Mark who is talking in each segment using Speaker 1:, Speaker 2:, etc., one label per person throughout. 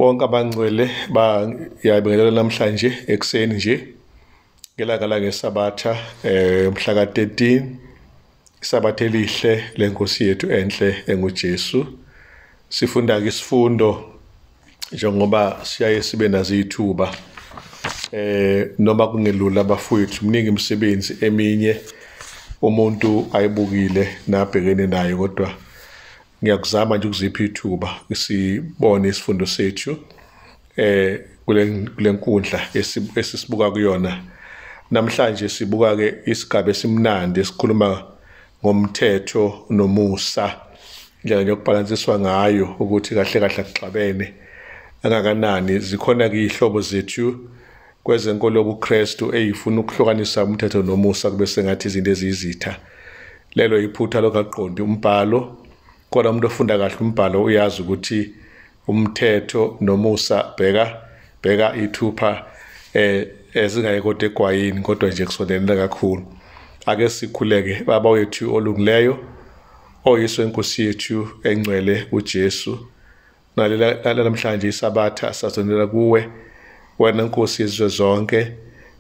Speaker 1: Bonke abangcwele bayabingelela namhlanje ekuseni nje ngelanga langeSabatha, mhla ka-13, iSabatha elihle lenkosi yethu enhle enguJesu. Sifunda ke isifundo njengoba siyaye sibe nazo ithuba, noma kungelula bafowethu, mningi imisebenzi eminye umuntu ayibukile nabhekene nayo, kodwa ngiyakuzama nje ukuzipha ithuba sibone isifundo sethu kule nkundla esisibuka kuyona. Namhlanje sibuka ke isigaba esimnandi esikhuluma ngomthetho nomusa, indlela yokubhalansiswa ngayo ukuthi kahle kahle akuxabene angakanani. Zikhona ke ihlobo zethu kwezenkolo yobuKristu eyifuna ukuhlukanisa umthetho nomusa kube sengathi izinto eziyizitha. Lelo iphutha lokaqondi umbhalo, kodwa umuntu ofunda kahle umbhalo uyazi ukuthi umthetho nomusa bheka ithupha ezingaye kodwa egwayini, kodwa nje kusondelene kakhulu. Ake sikhuleke. Baba wethu olungileyo, oyiswe inkosi yethu engcwele uJesu, nalela namhlanje iSabatha sasondela kuwe, wena Nkosi yezizwe zonke,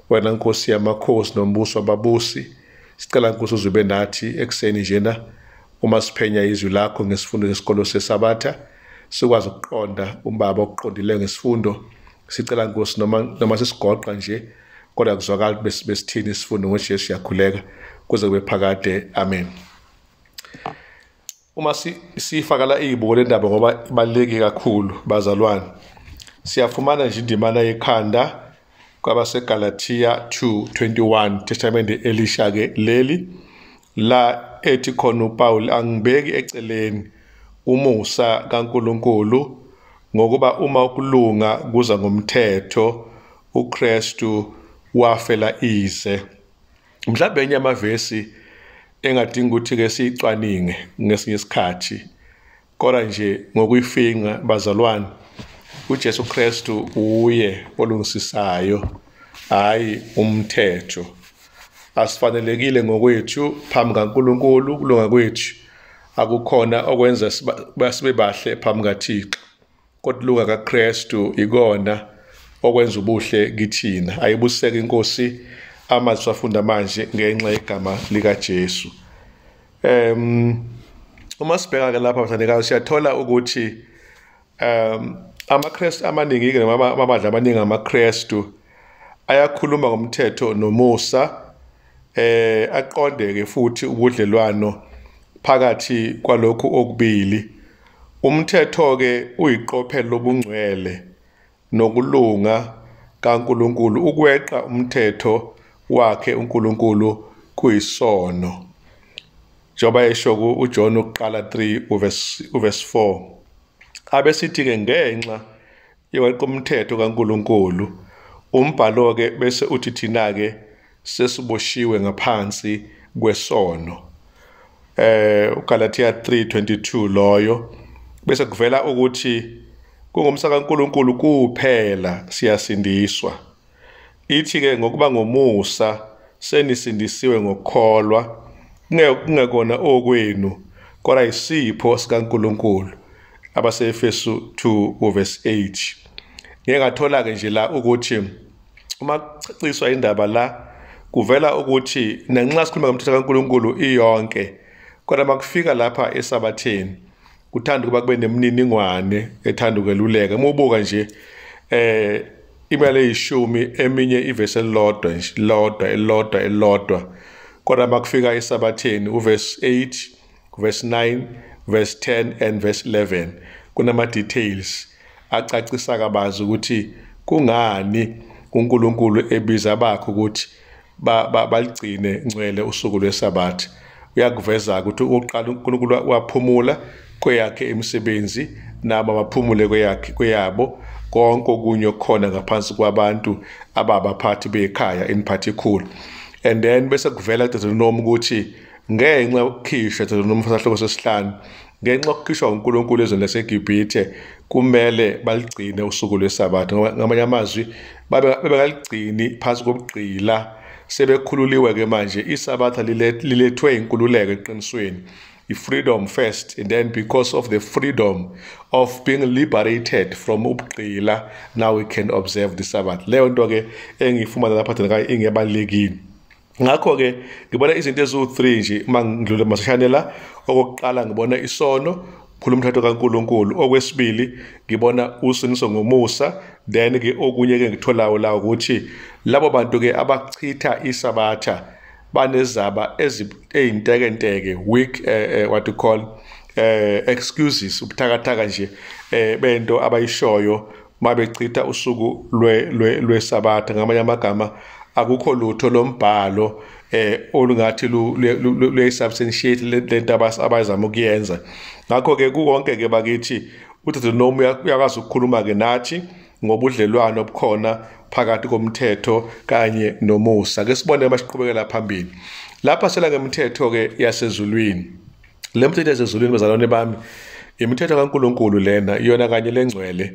Speaker 1: wena Nkosi yamakhosi nombuso wababusi. Sicela Nkosi uzube nathi ekuseni njena uma siphenya izwi lakho ngesifundo sesikolo seSabatha, sikwazi ukuqonda umbaba okuqondileyo ngesifundo. Sicela Nkosi noma sisigoqa nje, kodwa kuzwakala besithini isifundo. NgoJesu siyakhuleka kuze kube phakade, amen. Uma sifakala izibuko lendaba ngoba ibaluleke kakhulu bazalwane, siyafumana nje indimana yekhanda kwabaseGalatia 2:21, Testamente elisha ke leli, la ethi khona uPaul, angibeki eceleni umusa kaNkuluNkulu, ngokuba uma ukulunga kuza ngomthetho, uKristu wafela ize. Mhlawumbe enye amavesi engadinga ukuthi ke siyicwaninge ngesinye isikhathi, kodwa nje ngokuyifinqa bazalwane, uJesu Kristu uye olungisisayo, hayi umthetho. Asifanelekile ngokwethu phambi kaNkuluNkulu, ukulunga kwethu akukhona okwenza sibe bahle phambi kaThixo, kodwa ukulunga kaKristu ikona okwenza ubuhle kithina. Ayibuseke inkosi amazwi afunda manje ngenxa yegama likaJesu. Uma sibheka ke lapha bathandekayo, siyathola ukuthi amaKristu amaningi ke, noma amabandla amaningi amaKristu ayakhuluma ngomthetho nomusa, aqonde ke futhi ubudlelwano phakathi kwalokhu okubili. Umthetho ke uyiqophelo lobungcwele nokulunga kaNkuluNkulu. Ukweqa umthetho wakhe uNkulunkulu kuyisono, njengoba esho uJohn uqala 3 uverse 4. Abesithi ke ngenxa yokweqa umthetho kaNkuluNkulu, umbhalo ke bese uthi thina ke sesiboshiwe ngaphansi kwesono. uGalatia 3:22 loyo, bese kuvela ukuthi kungomsa kaNkuluNkulu kuphela siyasindiswa. Ithi ke ngokuba ngomusa senisindisiwe ngokukholwa, kungekona okwenu, kodwa isipho sikaNkuluNkulu. AbaseEfesu 2 uverse 8. Ngeke ngathola ke nje la ukuthi uma kucaciswa indaba la kuvela ukuthi nanxa sikhuluma ngomthetho kaNkuluNkulu iyonke, kodwa makufika lapha eSabatheni kuthanda ukuba kube nemininingwane ethanda ukweluleka. Uma ubuka nje imali eyishumi, eminye ivesi elilodwa nje, lodwa elilodwa elilodwa, kodwa makufika eSabatheni uverse 8, verse 9, verse 10 and verse 11 kunama details acacisa kabanzi ukuthi kungani uNkulunkulu ebiza abakhe ukuthi baligcine ngcwele usuku lweSabatha. Uyakuveza ukuthi uqala uNkulunkulu waphumula kweyakhe imisebenzi, nabo baphumule kweyakhe kweyabo, konke okunye okukhona ngaphansi kwabantu ababaphathi bekhaya in particular. And then bese kuvela Deuteronomy ukuthi ngenxa yokukhishwa, Deuteronomy sahluko sesihlanu, ngenxa yokukhishwa uNkulunkulu ezweni laseGibhithe kumele baligcine usuku lweSabatha. Ngamanye amazwi babengaligcini phansi kobugqila, sebekhululiwe ke manje. ISabatha lilethwe inkululeko eqinisweni. I-freedom first, and then because of the freedom of being liberated from ubugqila, now we can observe the Sabbath. Leyo nto ke engiyifumana lapha thandekayo ingebalulekile. Ngakho-ke ngibona izinto eziwu-3 nje uma ngidlule masishane la. Okokuqala ngibona isono, khuluma umthetho kaNkulunkulu. Okwesibili ngibona usindiso ngomusa. Then ke okunye ke ngitholayo la ukuthi labo bantu ke abachitha isabatha banezaba eyintekenteke, weak what you call excuses, ubuthakathaka nje bento abayishoyo mabechitha usuku lwesabatha. Ngamanye amagama akukho lutho lombhalo olungathi luyisubstantiate lento abayizama ukuyenza. Ngakho ke kukonke ke bakithi uDeuteronomy uyakwazi ukukhuluma ke nathi ngobudlelwano obukhona phakathi komthetho kanye nomusa. Ke sibone masiqhubekela phambili lapha sela ngemthetho ke yasezulwini. Le mthetho yasezulwini bazalwane bami, imithetho kaNkulunkulu lena, iyona kanye lengcwele,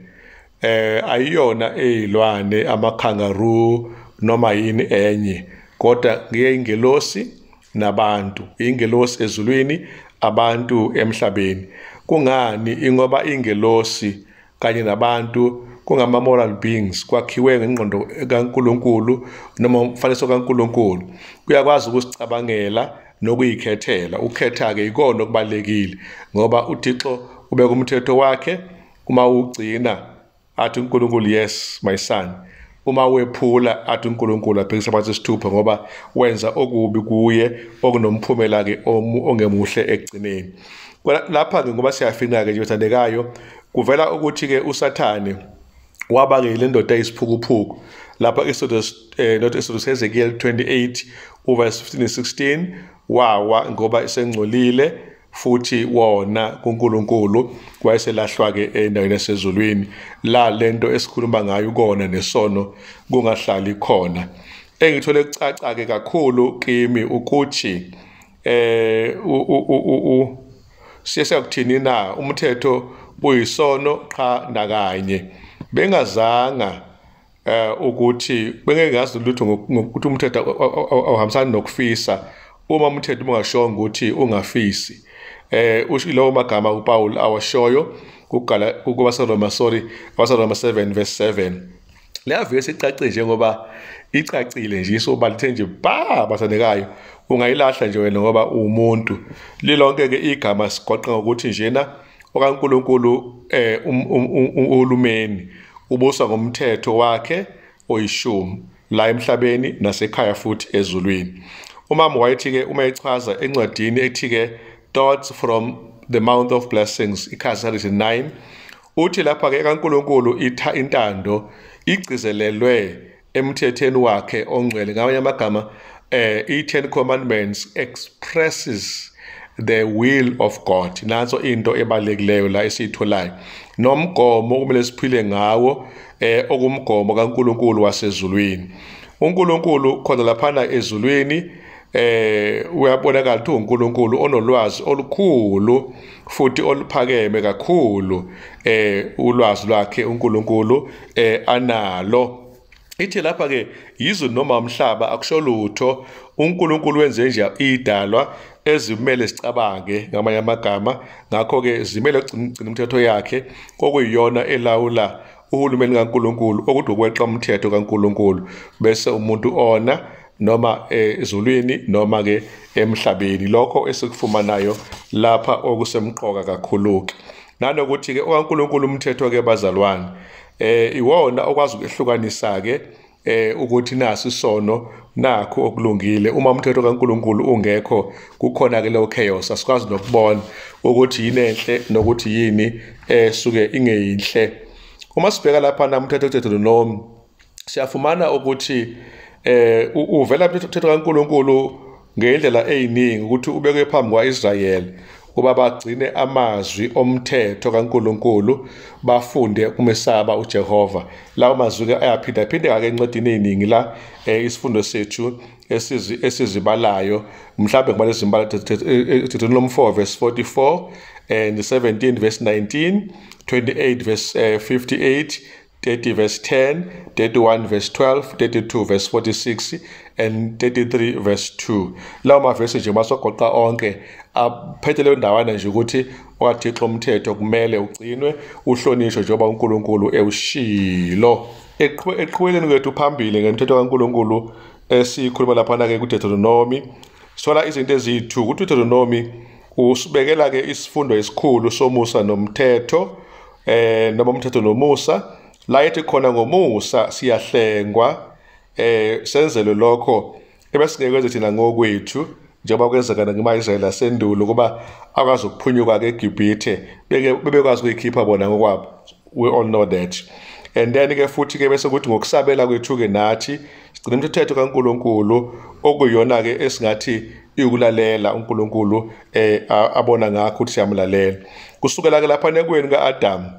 Speaker 1: ayiyona eyilwane amakhangaroo noma yini enye, kodwa ngeyingelosi nabantu, ingelosi ezulwini, abantu emhlabeni. Kungani? Ingoba ingelosi kanye nabantu kungama moral beings, kwakhiwe ngengqondo kaNkulunkulu noma umfanekiso kaNkulunkulu. Kuyakwazi ukusicabangela nokuyikhethela. Ukhetha ke ikona okubalekile, ngoba uThixo ubeka umthetho wakhe, uma ugcina athi uNkulunkulu yes my son, uma wephula athi uNkulunkulu abhekisa phansi isithupha, ngoba wenza okubi kuye okunomphumela ke ongemuhle ekugcineni. Lapha ke ngoba siyafina ke nje bathandekayo, kuvela ukuthi ke uSathane waba ke le ndoda eyisiphukuphuku. Lapha Exodus not Exodus, Ezekiel 28 uverse 15 16, wawa ngoba esengcolile futhi wona kuNkulunkulu, wayeselahlwa ke endaweni yasezulwini la lento esikhuluma ngayo kona nesono kungahlali khona. Engithole kucaca ke kakhulu kimi ukuthi siye siyakuthini na umthetho uyisono qha nakanye. Bengazanga ukuthi bengengazi lutho ngokuthi umthetho awuhambisani nokufisa, uma umthetho ungashongo ukuthi ungafisi. Usho lawo magama uPaul awashoyo kugala kubaseRoma, sorry, abaseRoma 7 verse 7. Leya verse icacile njengoba icacile nje, isobalithe nje ba bathandekayo, ungayilahla nje wena ngoba uwumuntu. Lilonke ke igama sigoqa ngokuthi njena okaNkulunkulu uhulumeni ubusa ngomthetho wakhe oyishumi la emhlabeni nasekhaya futhi ezulwini. Umama wayethi ke uma echaza encwadini ethi ke Thoughts from the Mount of Blessings, ikhasi 109, uthi lapha ke kaNkulunkulu intando igcizelelwe emthethweni wakhe ongcwele. Ngamanye amagama i-Ten Commandments expresses the will of God. Nanso into ebalulekileyo la esiyitholayo, nomgomo okumele siphile ngawo, okumgomo kaNkulunkulu wasezulwini. uNkulunkulu khona laphana ezulwini uyabonakala ukuthi uNkulunkulu onolwazi olukhulu futhi oluphakeme kakhulu, ulwazi lwakhe uNkulunkulu analo. Ithi lapha ke izulu noma umhlaba akusho lutho, uNkulunkulu wenze nje idalwa ezimele sicabange ngamanye amagama. Ngakho ke zimele ukugcina imithetho yakhe okuyiyona elawula uhulumeni kaNkulunkulu, okuthi ukweqa umthetho kaNkulunkulu bese umuntu ona noma ezulwini noma ke emhlabeni. Lokho esikufumanayo lapha okusemqoka kakhulu ke, nanokuthi ke okaNkulunkulu umthetho ke bazalwane iwona okwazi ukuhlukanisa ke ukuthi nasi isono nakho okulungile. Uma umthetho kaNkulunkulu ungekho kukhona ke leyo chaos, asikwazi nokubona ukuthi yini enhle nokuthi yini esuke ingeyinhle. Uma sibheka lapha na umthetho weDeuteronomy siyafumana ukuthi uvela umthetho kaNkulunkulu ngendlela eziningi ukuthi ubekwe phambi kwaIsrayeli kuba bagcine amazwi omthetho kaNkulunkulu, bafunde ukumesaba uJehova. Lawo mazwi ke ayaphinda phindeka ke encwadini eziningi la isifundo sethu esizibalayo, mhlawumbe ngibale izimbalo Deuteronomy 4 verse 44 and 17 verse 19, 28 verse 58, 30 verse 10, 31 verse 12, 32 verse 46 and 33 verse 2. Lawo mavesi nje masogoqa onke aphethe leyo ndawana nje ukuthi okaThixo umthetho kumele ugcinwe uhlonishwe njengoba uNkulunkulu ewushilo. Eqhubeleni kwethu phambili ngemthetho kaNkulunkulu esikhuluma laphana ke kuDeuteronomy, sithola izinto eziyi-2. KuDeuteronomy usibekela ke isifundo esikhulu somusa nomthetho, noma umthetho nomusa. La ethi khona ngomusa siyahlengwa, senzelwe lokho ebesingeke thina ngokwethu, njengoba kwenzeka kuma-Israyeli asendulo kuba akwazi ukuphunyuka ke eGibhithe, bebekwazi ukuyikhipha bona ngokwabo. We all know that. And then ke futhi ke bese kuthi ngokusabela kwethu ke nathi sigcina umthetho kaNkulunkulu, okuyiyona ke esingathi ikulalela uNkulunkulu abona ngakho ukuthi siyamlalela. Kusukela ke lapha nekweni kaAdam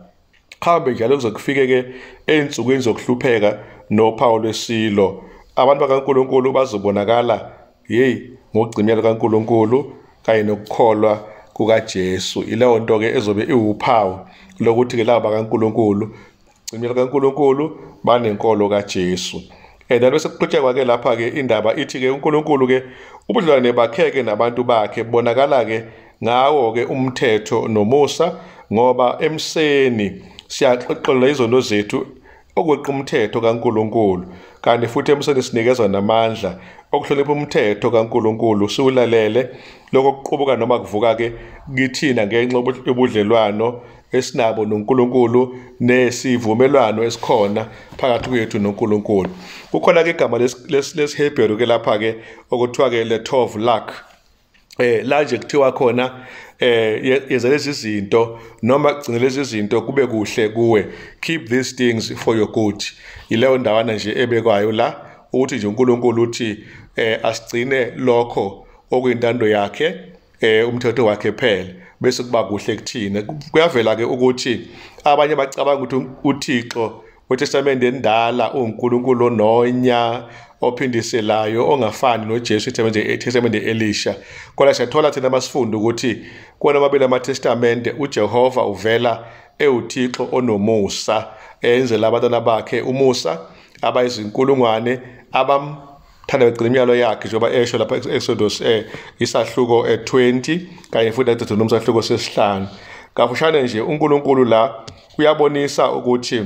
Speaker 1: hambe njalo kuze kufike ke einsukwini zokuhlupheka nophawu lwesilo, abantu bakaNkulunkulu bazobonakala hey ngokugcina kaNkulunkulu kanye nokukholwa kukaJesu. Ileyo nto ke ezobe iwuphawu lokuthi ke laba bakaNkulunkulu gcina kaNkulunkulu banenkolo kaJesu. And then bese kuqhutshekwa ke lapha ke indaba ithi ke uNkulunkulu ke ubudlelwane bakhe ke nabantu bakhe bonakala ke ngawo ke umthetho nomusa, ngoba emseni siyaxoxela izono zethu okweqa umthetho kaNkulunkulu, kanti futhi emseni sinikezwa namandla okuhlonipha umthetho kaNkulunkulu siwulalele. Lokho kuqubuka noma kuvuka ke kithina ngenxa yobudlelwano esinabo noNkulunkulu nesivumelwano esikhona phakathi kwethu noNkulunkulu. Kukhona ke igama lesiHebheru ke lapha ke okuthiwa ke letov lak, la nje kuthiwa khona yenza lezi zinto noma gcina lezi zinto kube kuhle kuwe, keep these things for your good. Ileyo ndawana nje ebekwayo la ukuthi nje uNkulunkulu uthi asigcine lokho okuyintando yakhe, umthetho wakhe phela, bese kuba kuhle kuthina. Kuyavela ke ukuthi abanye bacabanga ukuthi uThixo weTestamente endala uNkulunkulu ononya ophindiselayo ongafani noJesu eTestamente elisha. Kodwa siyathola thina masifunda ukuthi kuwona amabili amaTestamente uJehova uvela ewuThixo onomusa, enzela abantwana bakhe umusa abayizinkulungwane abamthanda begcina imiyalo yakhe, njengoba esho lapha Exodus isahluko 20 kanye futhi Deuteronomy isahluko 5. Kafushane nje uNkulunkulu la uyabonisa ukuthi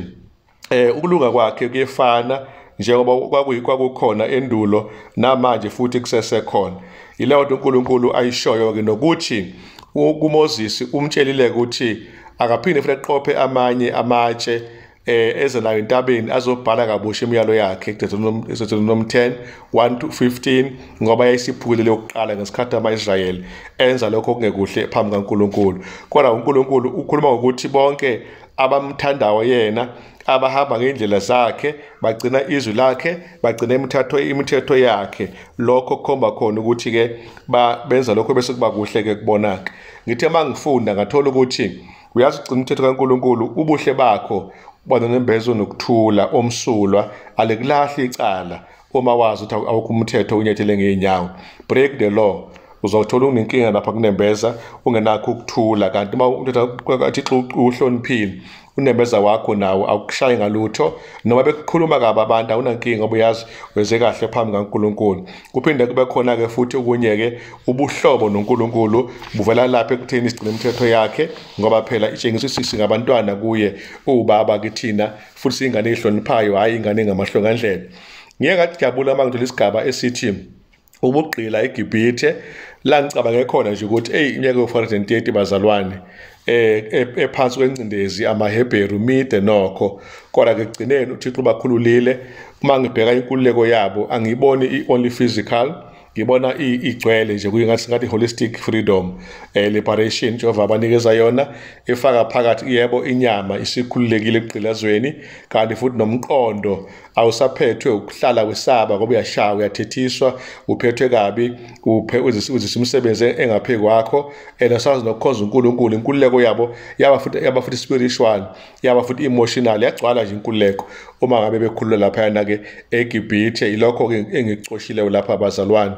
Speaker 1: ukulunga kwakhe kuyefana njengoba kwakukhona endulo namanje futhi kusesekhona. Yileyo nto uNkulunkulu ayishoyo ke nokuthi kuMoses umtshelile ukuthi akaphinde futhi aqophe amanye amatshe eze nayo entabeni azobhala kabusha imiyalo yakhe Deuteronomy 10 1 to 15, ngoba yayisiphukile lokuqala ngesikhathi ama-Israyeli enza lokho okungekuhle phambi kaNkulunkulu. Kodwa uNkulunkulu ukhuluma ngokuthi bonke abamthandayo yena, abahamba ngendlela zakhe, bagcina izwi lakhe, bagcina imithetho yakhe, lokho kukhomba khona ukuthi ke benza lokho bese kuba kuhle ke kubonaka. Ngithe mangifunda ngathola ukuthi uyazi ugcina umthetho kaNkulunkulu, ubuhle bakho ubona nembezo nokuthula omsulwa, alikulahli icala uma wazi ukuthi awukho umthetho unyethele ngeenyawo. Break the law, uzothola unenkinga lapha kunembeza ungenakho ukuthula. Kanti uma umthetho kaThixo uhloniphile, unembeza wakho nawo awukushayi ngalutho, noma bekukhuluma kabi abantu awunankinga ngoba uyazi wenze kahle phambi kaNkulunkulu. Kuphinde kube khona ke futhi okunye ke ubuhlobo noNkulunkulu buvela lapha ekutheni sigcine imithetho yakhe, ngoba phela itshengisa ukuthi singabantwana kuye, uwubaba kithina futhi singane ezihloniphayo, hayi ingane engamahlongandlebe. Ngiye ngajabula uma ngithola isigaba esithi ubugqila eGibhithe, la ngicabange khona nje ukuthi hey iminyaka yo-430 bazalwane ephansi kwencindezi amaHebheru mide nokho, kodwa ke ekugcineni uThixo ubakhululile. Uma ngibheka inkululeko yabo angiyiboni i-only physical, ngibona igcwele nje kuyingathi ngathi holistic freedom, liberation Jehova abanikeza yona, ifaka phakathi yebo inyama isikhululekile ekugqilazweni, kanti futhi nomqondo awusaphethwe ukuhlala wesaba ngoba uyashaya, uyathethiswa, uphethwe kabi, uzisa umsebenzi engaphezu kwakho, and asazi nokukhonza uNkulunkulu. Inkululeko yabo yaba futhi spiritual, yaba futhi emotional, yagcwala nje inkululeko uma ngabe bekhulula laphayana ke eGibhithe. Ilokho ke engikucoshile lapha abazalwane.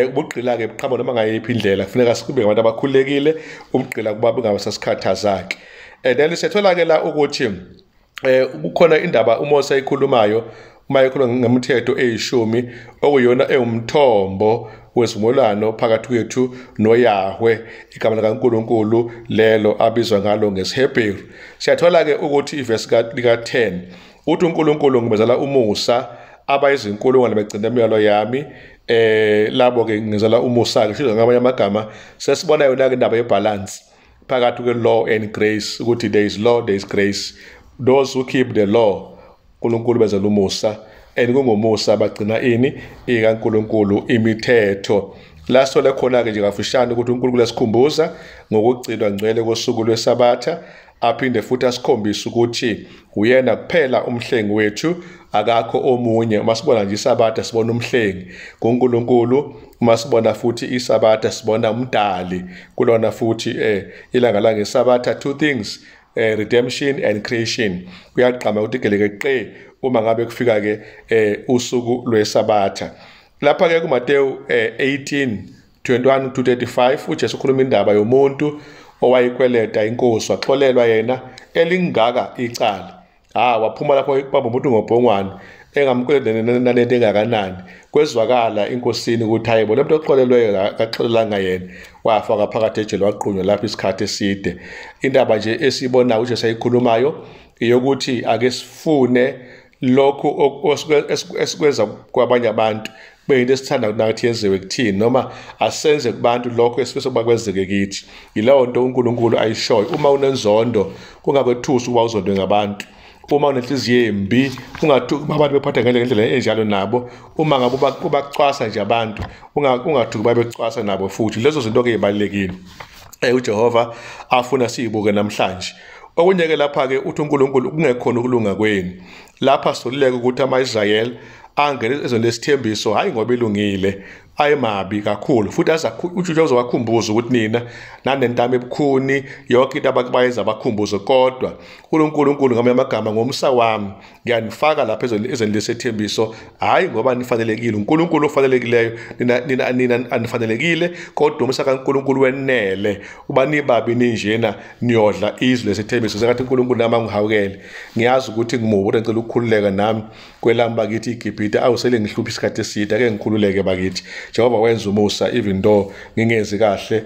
Speaker 1: Ubugqila ke buqhamuka noma ngayiphi indlela, kufuneka sikube ngabantu abakhululekile, ubugqila kuba bungabasasikhathaza ke. And then siyathola ke la ukuthi Kukhona indaba uMose ayikhulumayo uma ekhuluma ngemithetho eyishumi, okuyiyona ewumthombo wesivumelwano phakathi kwethu noYahweh, igama likaNkulunkulu lelo abizwa ngalo ngesiHebheru. Siyathola-ke ukuthi ivesi lika-10 uthi uNkulunkulu ngibezela umusa abayizinkulungwane begcina imiyalo yami, labo-ke ngizela umusa-ke. Sho ngamanye amagama sesibona yona-ke indaba ye-balance phakathi kwe-law and grace, ukuthi there is law, there is grace. Those who keep the law, uNkulunkulu benzela umusa, and kungomusa bagcina ini ikaNkulunkulu imithetho. La sithole khona-ke nje kafushane ukuthi uNkulunkulu esikhumbuza ngokugcinwa ngcwele kosuku lweSabatha, aphinde futhi asikhombise ukuthi uyena kuphela umhlengi wethu, akakho omunye. Uma sibona nje iSabatha sibona umhlengi kuNkulunkulu, uma sibona futhi iSabatha sibona umdali kulona futhi ilanga langeSabatha. Two things, redemption and creation, kuyagqama ukuthi gelekeqe uma ngabe kufika ke usuku lweSabatha. Lapha ke kuMateyu 18:21 to 35 uJesu ukhuluma indaba yomuntu owayekweleta inkosi, waxolelwa yena elingaka icala. Waphuma lapho baba umuntu ngobhongwane engamkweleta nalento engakanani. Kwezwakala inkosini ukuthi hayibo, lo muntu oxolelweyo akaxolelanga yena, wafaka phakathi ejele, waqunywa lapho isikhathi eside. Indaba nje esiyibonayo uJesu ayikhulumayo iyokuthi ake sifune lokhu esikwenza kwabanye abantu beyinto esithanda nathi yenziwe kuthini, noma asenze kubantu lokho esifisa ukuba kwenzeke kithi. Yileyo nto uNkulunkulu ayishoyo. Uma unenzondo kungakwethusi ukuba uzondwe ngabantu. Uma unenhliziyo embi ungathuki abantu bephatha ngendlela enjalo nabo. Uma ngabe ubacwasa nje abantu ungathuki babecwasa nabo futhi. Lezo zinto-ke zibalulekile uJehova afuna siyibuke namhlanje. Okunye-ke lapha-ke uthi uNkulunkulu kungekhona ukulunga kwenu. Lapha soluleka ukuthi ama-Israyeli angene ezweni lesithembiso hhayi ngoba elungile, ayemabi kakhulu futhi uJehova uzobakhumbuza ukuthi nina nanentamo ebukhuni, yonke into abayenza abakhumbuze, kodwa uNkulunkulu ngamanye amagama ngomsa wami ngiyanifaka lapha ezweni lesethembiso, hhayi ngoba nifanelekile, uNkulunkulu ofanelekileyo, nina anifanelekile, kodwa umusa kaNkulunkulu wenele uba nibabi ninjena niyodla izwi lesethembiso. Sengathi uNkulunkulu nami angihawukele, ngiyazi ukuthi ngimubi, kodwa ngicela ukukhululeka nami kwelami bakithi iGibhite, awusele ngihluphe isikhathi eside, ake ngikhululeke bakithi. Jehova wenza umusa even though ngingenzi kahle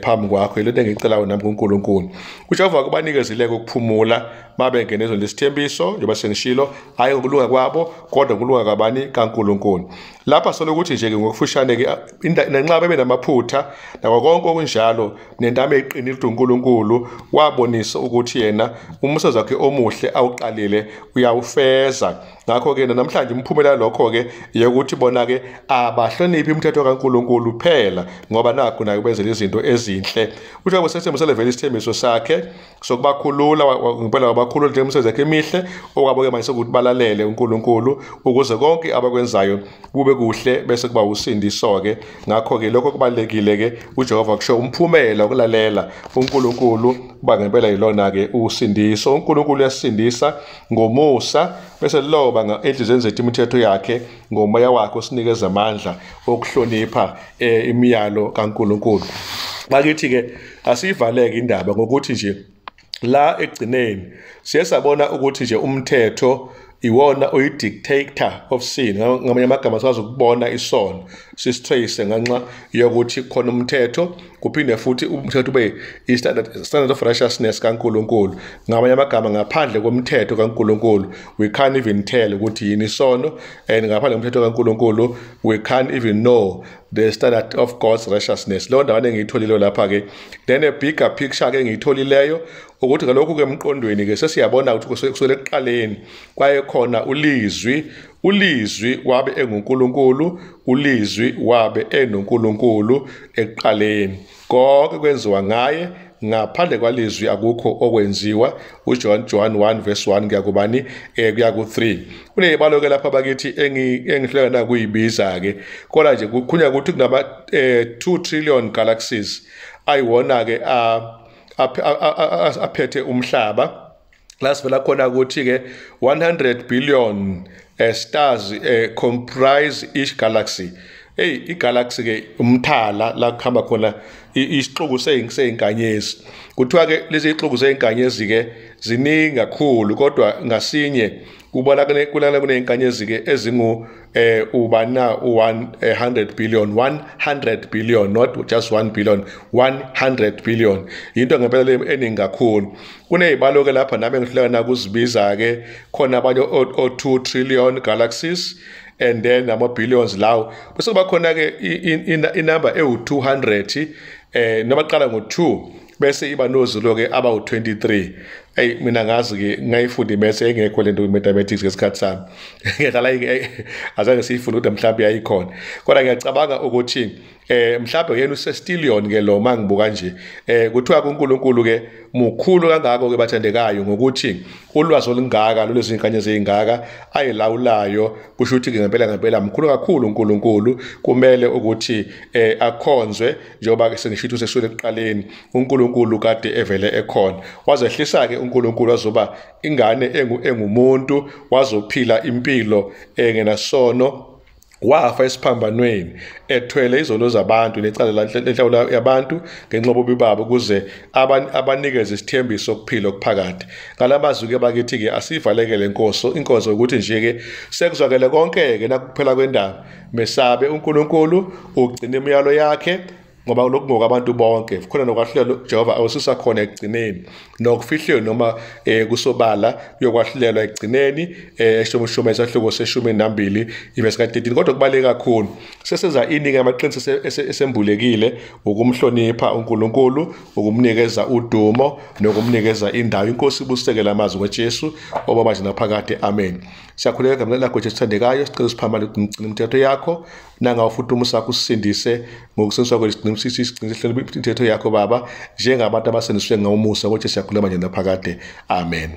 Speaker 1: phambi kwakho. Yilento engiyicelayo nami kuNkulunkulu. uJehova kubanikezile ukuphumula babengene ezweni lesithembiso, njengoba sengishilo, hhayi ngokulunga kwabo kodwa ngokulunga kabani kaNkulunkulu. Lapha solokuthi nje-ke ngokufushane-ke nanxa bebe namaphutha nakho konke okunjalo, nentamo eqinile ukuthi uNkulunkulu wabonisa ukuthi yena umusa wakhe omuhle awuqalile uyawufeza. Ngakho-ke namhlanje umphumela lokho-ke yokuthi bona-ke abahloniphi umthetho kaNkulunkulu phela, ngoba nakho naye ubenzela izinto ezinhle. UJehova sethembisele vele isithembiso sakhe sokubakhulula, ngempela wabakhulula njengemsebenzi yakhe emihle, okwabo-ke manje sekuthi balalele uNkulunkulu ukuze konke abakwenzayo kube kuhle bese kuba usindiso-ke. Ngakho-ke lokho kubalulekile-ke, uJehova kusho umphumela wokulalela uNkulunkulu kuba ngempela yilona-ke usindiso. uNkulunkulu uyasindisa ngomusa bese loba enhliziyweni zethu imithetho yakhe ngomoya wakhe osinikeza amandla okuhlonipha imiyalo kaNkulunkulu. Bakithi-ke asiyivaleke indaba ngokuthi nje la ekugcineni siye sabona ukuthi nje umthetho iwona oyi-dictator of sin. Ngamanye amagama sikwazi ukubona isono sisitrace ngenxa yokuthi khona umthetho, kuphinde futhi umthetho ube i-standard of righteousness kaNkulunkulu. Ngamanye amagama ngaphandle komthetho kaNkulunkulu we can't even tell ukuthi yini isono, and ngaphandle komthetho kaNkulunkulu we can't even know the standard of God's righteousness. Leyo ndawo engiyitholile lapha-ke. Then a bigger picture-ke engiyitholileyo ukuthi ngalokhu-ke emqondweni-ke sesiyabona ukuthi kusukela ekuqaleni kwaye khona ulizwi, ulizwi wabe enguNkulunkulu, ulizwi wabe enoNkulunkulu ekuqaleni. Konke kwenziwa ngaye, ngaphandle kwalizwi akukho okwenziwa. uJohn John 1 verse 1 kuya kubani kuya ku3. Kunezibalo-ke lapha bakithi engihluleka nakuyibiza-ke, kodwa nje kukhulunywa ukuthi kunama 2 trillion galaxies ayiwona-ke aphethe umhlaba. La sivela khona ukuthi-ke 100 billion stars comprise each galaxy. Hey, igalaxy ke umthala la kuhamba khona isixuku seyinkanyezi. Kuthiwa ke lezi ixuku zeyinkanyezi ke ziningi kakhulu, kodwa ngasinye kubona kulana kunezinkanyezi ke ezingu ubana 100 billion, 100 billion, not just 1 billion, 100 billion. Into ngempela eningi kakhulu. Kunezibalo ke lapha nami engihluleka nakuzibiza ke, khona abanye o 2 trillion galaxies and then ama billions lawo. Bese kuba khona ke inumber ewu 200, noma qala ngo 2 bese iba nozilo ke aba u23. Hey, mina ngazi ke ngayifunda imaths engekho lento mathematics ngesikhathi sami. Ngiyadlala azange siyifunde kodwa mhlawumbe yayikhona. Kodwa ngiyacabanga ukuthi mhlawumbe yena usestillion ke lo mangibuka nje. Kuthiwa kuNkulunkulu ke mukhulu kangako ke bathandekayo ngokuthi ulwazi olungaka lolezi inkanyezi ezingaka ayilawulayo, kusho ukuthi ngempela ngempela mkhulu kakhulu uNkulunkulu, kumele ukuthi akhonzwe njengoba ke sengisho sesule ekuqaleni uNkulunkulu kade evele ekhona. Wazehlisa ke uNkulunkulu wazoba ingane engumuntu, wazophila impilo engenasono, wafa esiphambanweni ethwele izono zabantu necala lenhlawulo yabantu ngenxa yobubi babo, ukuze abanikeze isithembiso sokuphila okuphakade. Ngalamazwi ke bakithi ke asivalekele inkonzo ukuthi nje ke sekuzwakele konke ke nakuphela kwendaba. Mesabe uNkulunkulu, ugcine imiyalo yakhe, ngoba lokhu ngokabantu bonke. Khona nokwahlulelwa Jehova awususa khona ekugcineni, nokufihliwe noma kusobala kuyokwahlulela ekugcineni, eshumi esahluko se-12 ivesi ka-13. Kodwa kubaluleke kakhulu sesenza iningi amaqiniso esembulekile ukumhlonipha uNkulunkulu, ukumnikeza udumo nokumnikeza indawo. INkosi ibusekele amazwi kaJesu oba manje naphakade, amen. Siyakhuleka egameni lakho Jesu thandekayo, sicela usiphamane ukugcina imithetho yakho, nangawo futhi umusa wakho usisindise ngokusindiswa kwethu, sigcine imithetho yakho Baba, njengabantu abasindiswe ngomusa ngoJesu. Siyakhuleka manje naphakade, amen.